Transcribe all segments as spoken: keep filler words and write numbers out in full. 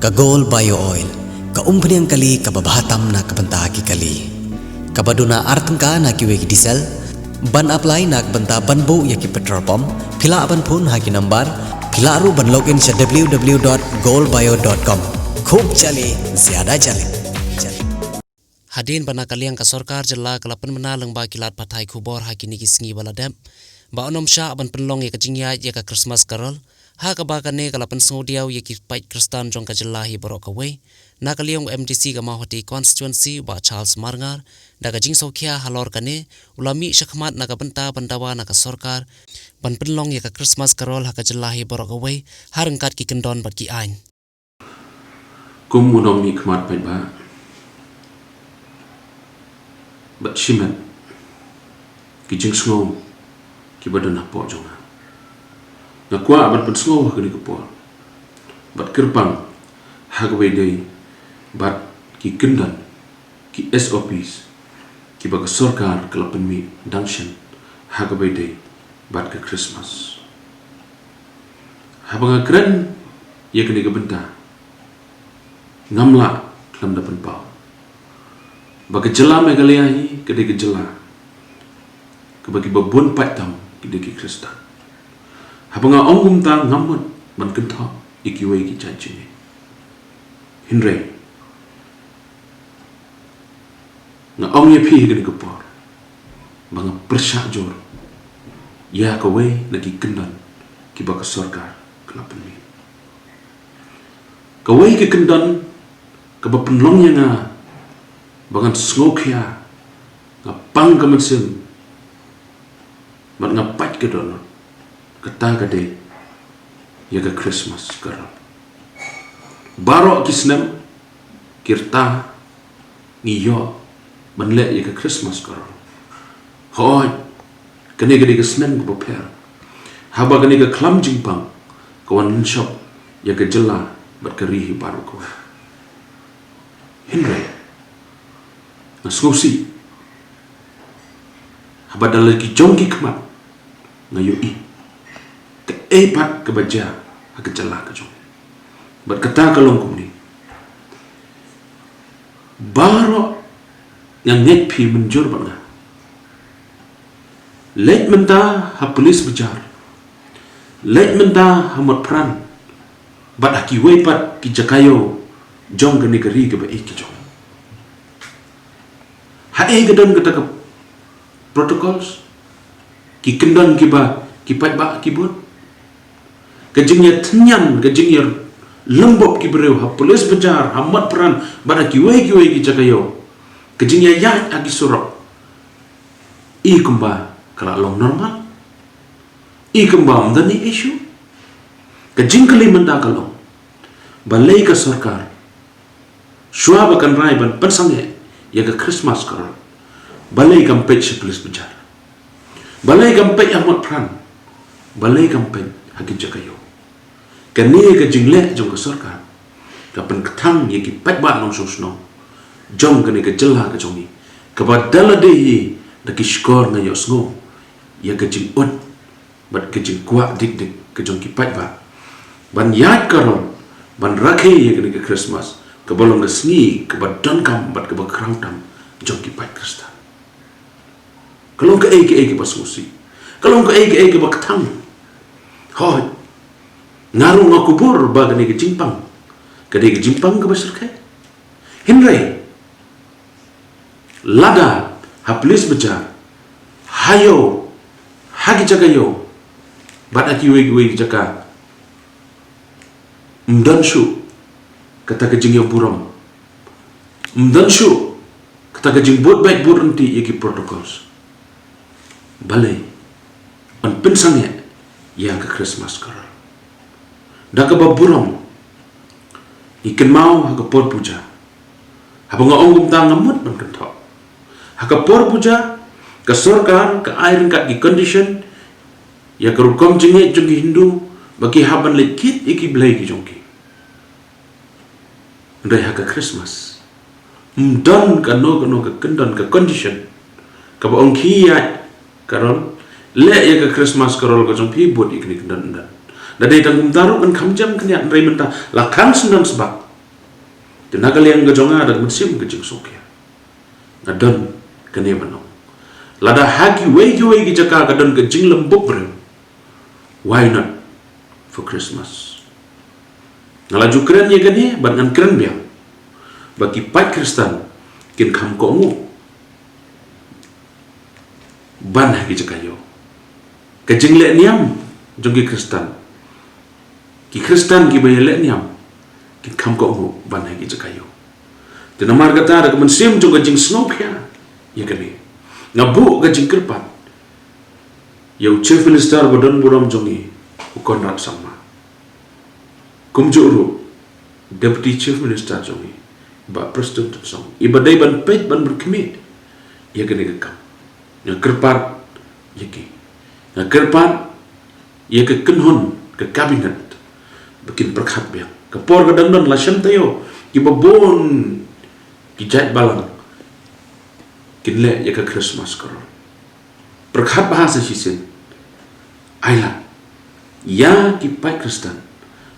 Ka Gold Bio Oil, ka umphniang kali kaba bha tam na ka bynta ki kali. Kaba duna ar tyngka na kiwei ki diesel, ban apply na ka bynta ban buh ïa ki petrol pump, phi lah ban phone ha ki number, phi lah ruh ban log in sha w w w dot gold bio dot com. Khub jali, zyada jali. Hadien ba na ka liang ka sorkar jylla ka la pynbna lyngba ki lad pathai khubor ha kine ki sngi ba la dep, ba yn ym shah ban pynlong ïa ka jingïaid ïa ka Christmas Carol, ha kaba kane ka la pynsngewdiaw ïa ki paid Khristan jong ka jylla hi baroh kawei. Na ka liang u M D C ka Mawhati Constituency, Bah Charles Marngar, da ka jingsngewkhia halor kane, u la mih shakhmat na ka bynta ban dawa na ka sorkar ban pynlong ïa ka Christmas Carol ha ka jylla hi baroh kawei, ha ryngkat ki kyndon bad ki aiñ. Kum u nongmihkhmat paidbah, bad shimet ki jingsngew kiba don hapoh jong nga, nga kwah ban pynsngew ha kane ka por bad kyrpang ha kaba ïadei bad ki kyndon, ki S O Ps kiba ka sorkar ka la pynmih dang shen ha kaba ïadei bad ka Christmas. Haba nga kren ïa kane ka bynta, ngam lah khlem da pynpaw ba ka jylla Meghalaya hi ka dei ka jylla kaba kiba bun paid tam ki dei ki Khristan. Haba nga ong kumta, ngam mut ban kynthoh ïa kiwei ki jait jingeh. Hynrei nga ong ïa phi ha kane ka por ba nga pyrshah jur ïa kawei na ki kyndon kiba ka sorkar ka la pynmih. Kawei ka kyndon kaba pynlong ïa nga ba ngan sngewkhia, nga pang ka mynsiem bad nga pait ka dohnud, kata ka dei ïa ka Christmas Carol. Baroh ki snem ki rta ngi ïoh ban leh ïa ka Christmas Carol. Hooid, kane ka dei ka snem kaba pher, haba kane ka khlam jingpang ka wan lynshop ïa ka jylla bad ka ri hi baroh kawei. Hynrei nga sngewsih haba da la ki jong ki khmat nga ïohi kaei pat kaba jia ha ka jylla ka jong. Bad kata ka long kumne, baroh nga ngeit phi mynjur bad nga. Leit mynta ha Police Bazar, leit mynta ha Motphran, bad ha kiwei pat ki jaka ïew jong kane ka ri kaba ïeit ka jong. Haei ka don kata ka protocols, ki kyndon kiba ki paidbah ki bud? Ka jingïatynñian, ka jingïalynbop ki briew ha Police Bazar, ha Motphran, bad ha kiwei kiwei ki jaka ïew, ka jingïaïaid ha ki surok, i kumba ka la long normal, i kumba ym don issue. Ka jingkylli mynta ka long, balei ka sorkar, shuwa ba kan rai ban pynsangeh ïa ka Christmas Carol, balei kam peit sha Police Bazar? Balei kam peit ha Motphran? Balei kam peit ha ki jaka ïew? Kane ka jingleh jong ka sorkar ka pynkthang ïa ki paidbah nongshong shnong jong kane ka jylla ka jong ngi, kaba da lade hi da ki shkor nga ïohsngew ïa ka jingud bad ka jingkwah dik dik ka jong ki paidbah ban ïaid Carol, ban rakhe ïa kane ka Christmas kaba long ka sngi kaba donkam bad kaba khrang tam jong ki paid Khristan. Ka long kaei kaei kaba sngewsih, ka long kaei kaei kaba kthang. Hooid, nga ruh nga kubur ba kane ka jingpang ka dei ka jingpang kaba shyrkhei. Hynrei lada ha Police Bazar, ha ïew, ha ki jaka ïew, bad ha kiwei kiwei ki jaka, ym don shuh kata ka jingïaburom, ym don shuh kata ka jingbud bad bud ryntih ïa ki protocols, balei yn pynsangeh ïa ka Christmas Carol? Da kaba burom ngi kynmaw ha ka por puja. Haba nga ong kumta nga mut ban kynthoh, ha ka por puja ka sorkar ka ai ryngkat ki condition ïa ka rukom jingïeit jong ki Hindu ba ki hap ban leit kit ïa ki blei ki jong ki. Hynrei ha ka Christmas ym don kano kano ka kyndon, ka condition kaba ong ki ïaid Carol, leh ïa ka Christmas Carol ka jong phi, bud ïa kine ki kyndon, ym don. Da dei tang kumta ruh kan kham jam khyndiat, hynrei mynta la khang syndon sbak. Te na ka liang ka jong nga da ka mynsiem ka jingsngewkhia, nga don kane ban ong, lada ha kiwei kiwei ki jaka ka don ka jinglem bup briew, why not for Christmas? Nga la ju kren ïa kane bad ngan kren biang ba ki paid Khristan kin kham kohnguh ban ha ki jaka ïew. Ka jingleh niam jong ki Khristan, ki Khristan kiba ïaleh niam kin kham kohnguh ban ha ki jaka ïew. Te namar kata da ka mynsiem jong ka jingsngewkhia ïa kane, nga buh ka jingkyrpad ïa u Chief Minister ba don burom jong ngi, u Conrad Sangma, kumjuh ruh Deputy Chief Minister jong ngi, Bah Prestone Tynsong, iba dei ban peit ban pynkhmih ïa kane ka kam. Nga kyrpad ïa ki, nga kyrpad ïa ka kynhun ka Cabinet ba kin pyrkhat biang. Ka por ka dang don, la shem taïew kiba bun ki jait balang kin leh ïa ka Christmas Carol. Pyrkhat bha sa shisien, ai lad ïa ki paid Khristan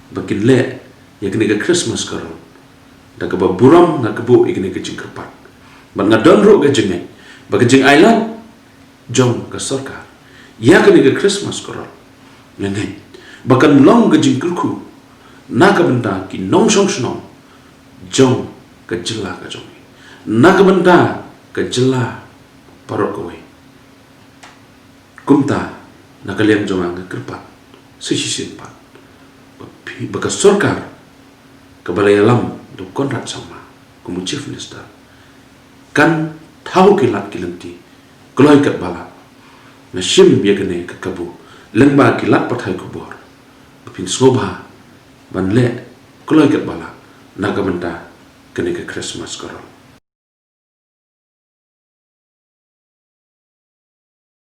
ba kin leh ïa kane ka Christmas Carol. Da kaba burom nga ka buh ïa kane ka jingkyrpad, bad nga don ruh ka jingngeit ba ka jingailad jong ka sorkar ïa kane ka Christmas Carol, nga ngeit ba kan long ka jingkyrkhu na ka bynta ki nongshong shnong jong ka jylla ka jong ngi, na ka bynta ka jylla baroh kawei. Kumta, na ka liang jong nga nga kyrpad sa shisien pat ba phi, ba ka sorkar kaba la ïalam da u Conrad Sangma kum u Chief Minister kan thaw ki lad ki lynti kloi katba lah. Nga shim ïa kane ka kabu lyngba ki lad pathai khubor ba phin sngewbha ban leh kloi katba lah na ka bynta kane ka Christmas Carol.